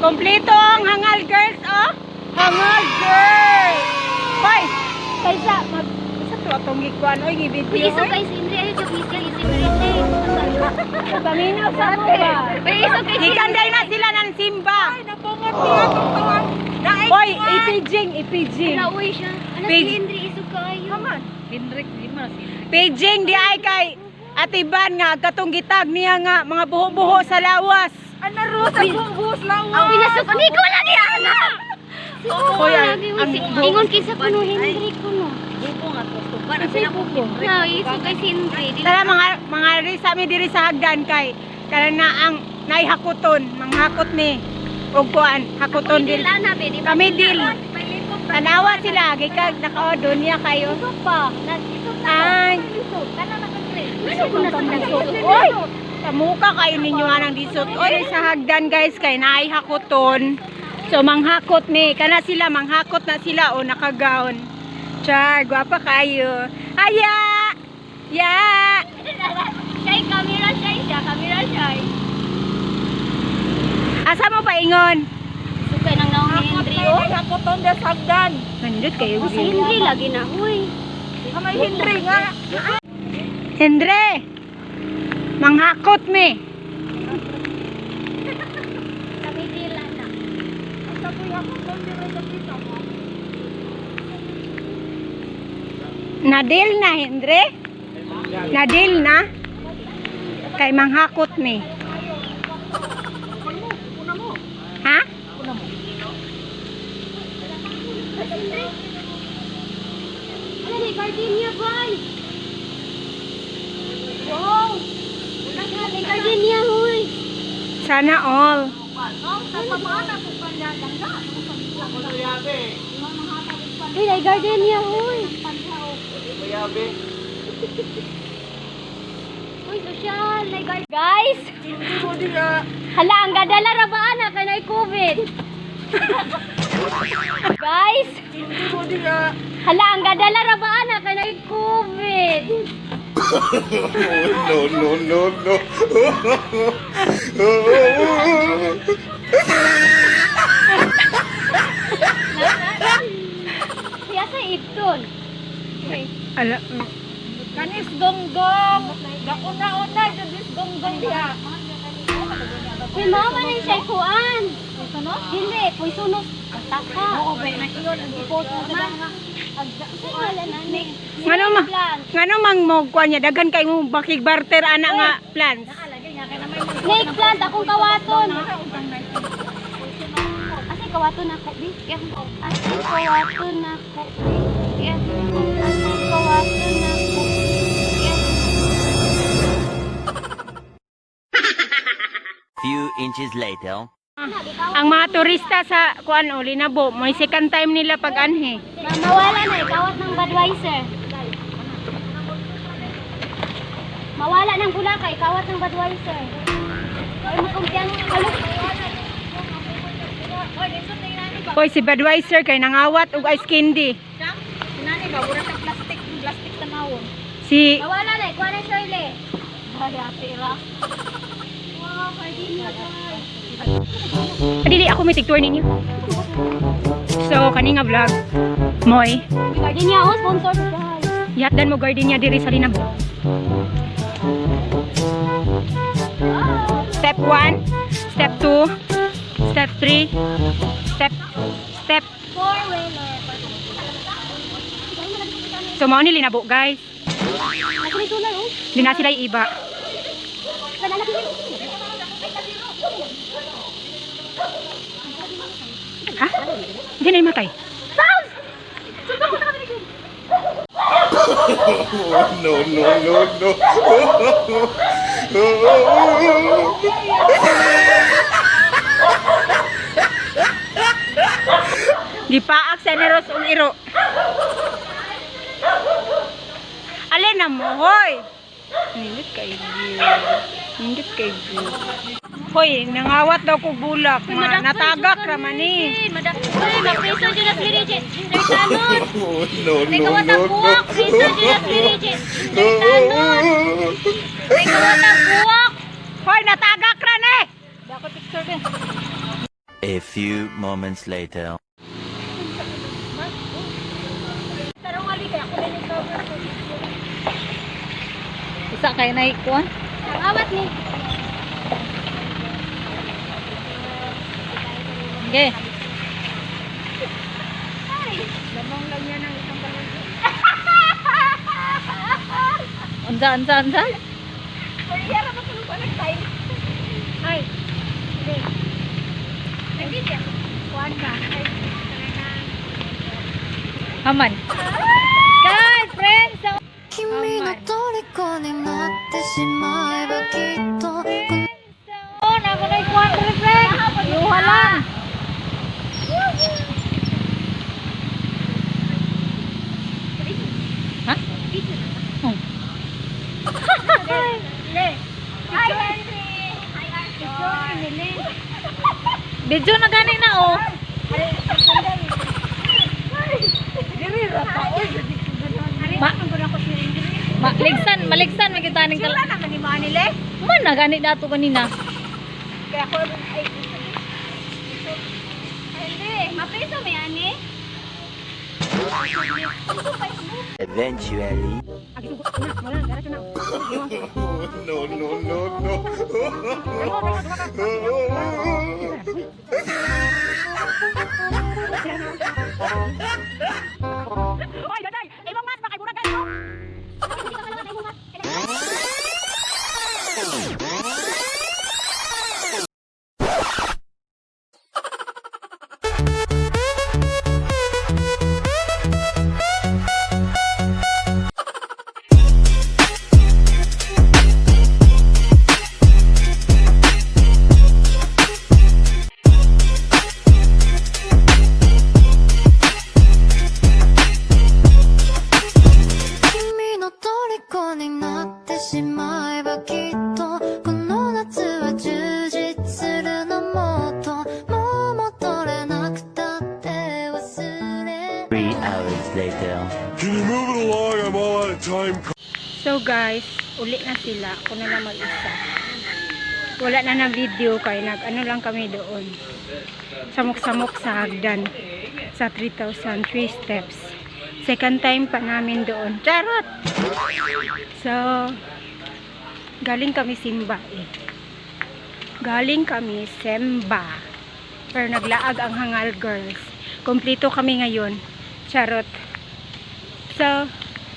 Kompleto ang Hangal Girls, oh. Hangal Girls. Hoy, kaysa mag sa to atong gikuan oy gi-video. Uy, isog Oy. kay si Henry. Ay, joke, isog, isog, isog. Paminaw sa mo ba? Uy, isog kay si Gikanday na sila ng simba. Napungot niya itong tawag. Daig Hoy, ipijing, ipijing. Wala, uy siya. Ano si Page. Henry, isog kayo. Henrik, di man si Paging di ay kay Atiban nga katong gitag niya nga mga buho-buho sa lawas. Ana Rose, ang buhos lawa. Uy, nasog. Hindi ko lagi, ana! Hoy, ang Ingon kinsa kuno Henry kuno. Bubo nga to. Tuban ang bubo. Na, isog kay si Henry. Dili- Tara mga risa mi diri sa hagdan kay kana na ang naihakuton, manghakot ni og kuan, hakuton Uy, diri. dil, ana, be, di ba? Kami dil. Tanawa sila gikag nakaodon niya kayo. Isog pa. Isog na. Ay, Ano ko na sa oy. Kamuka kayo ninyo anang disot. Oy, sa hagdan guys kay naay hakuton. So manghakot ni, kana sila manghakot na sila o nakagaon. Char, gwapa kayo. Aya! Ya! Shy, camera shy siya, camera shy. Asa mo paingon? Isog kay nang naong ni Henry, oh. Hakoton des hagdan. Nandot kayo. Oh, si Henry lagi na, uy. Kamay Henry nga. Hendre! Manghakot mi. Kami dil, ana. Asa ko hakoton dire sa pita. Nadil na, Hendre? Nadil na? Kay manghakot mi. Ha? Ano ni gardenia, boy? Wow! May gardenia, huy. Sana all. Uy, may gardenia, huy. Uy, social, may gardenia. Guys! Hindi mo diha. Hala, ang gadala ra ba ana kay nay COVID? Guys, Hindi mo diha. hala ang gadala ra ba ana kay nay COVID? No, no, no, no. Siya sa Ibton. Ala, Kanis gonggong. Gauna-una jud is gonggong diha. Uy, mama na siya kuan. Dili, poisonous. Taka. Oo, ba na ingon ang gipost mo sa nga. Ngano ma? Ngano mang mo kuan niya daghan kay mo bakig barter ana nga plans. Snake plant akong kawaton. Asa kawaton ako, bi? Asa kawaton ako, bi? Asa kawaton ako, bi? Few inches later. Ang mga turista sa kuan o Linabo, may second time nila pag anhi. Mawala na, ikawat ng Budweiser. Mawala ng bulaka, ikawat ng Budweiser. Ay, makumpiyan. Halo. Hoy, si Budweiser kay nangawat og ice candy. Nani ba wala sa plastic, plastic tanawon. Si Mawala na, ikuha na Shirley. Ay, ate ra. Wow, gardenia, guys. Dili ako may tour ninyo. So kani nga vlog moy Gardenia, oh, sponsor sa guys. yatdan mo gardenia diri sa Linabo. Step 1, step 2, step 3, step step. Four-wheeler. So mao ni Linabo, guys. Nasa may solar, oh. Di na sila iba. Ha? Hindi na matay. No, no, no, no. Gipaak sa Neros ug iro. Alin na mo, hoy. Nindot kay view. Nindot kay view. Hoy, nangawat daw ko bulak. Ma, natagak ra man ni. Uy, mapiso dyan na si Richie. Sir Tanod. No, May no, kawatang no, buwak. Piso dyan na si Richie. Sir Tanod. May kawatang buwak. Hoy, natagak ra ni. A few moments later. Tarong ali kay ako na cover ko. Usa kay na ikuan. Ang awat ni. Okay. Lamang lang yan ang isang balon. Unsa, unsa, unsa? Korea ra ba tulog pa nag-time? Ay. Hindi. Nag-video. Kuan ba? Ay, tara na. Haman. Guys, friends. 君の虜になってしまえばきっとこの Oh, na ko na ikuan diri, friend. Luha lang. Ha? Oh. Le. Hi, Henry. Hi, Arthur. Video na gani na oh. Ma maligsan, maligsan makita ning Wala kala. naman ni Manile. Man na gani dato kanina. Kaya ako ay Hindi, mapiso may ani. Eventually. No, no. Oy, daday. Imong mas makay murag kayo. 君の虜になってしまえばきっとこの夏は充実するのもっともう戻れなくたって忘れ 3 hours later. Can you move it along? I'm all out of time. So guys, uli na sila. Ako na lang mag-isa. Wala na na video kay nag ano lang kami doon. Samok-samok sa hagdan sa 3,003 steps. Second time pa namin doon. Charot! So, galing kami Simba eh. Galing kami Semba. Pero naglaag ang Hangal Girls. Kompleto kami ngayon. Charot. So,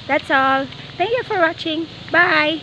that's all. Thank you for watching. Bye!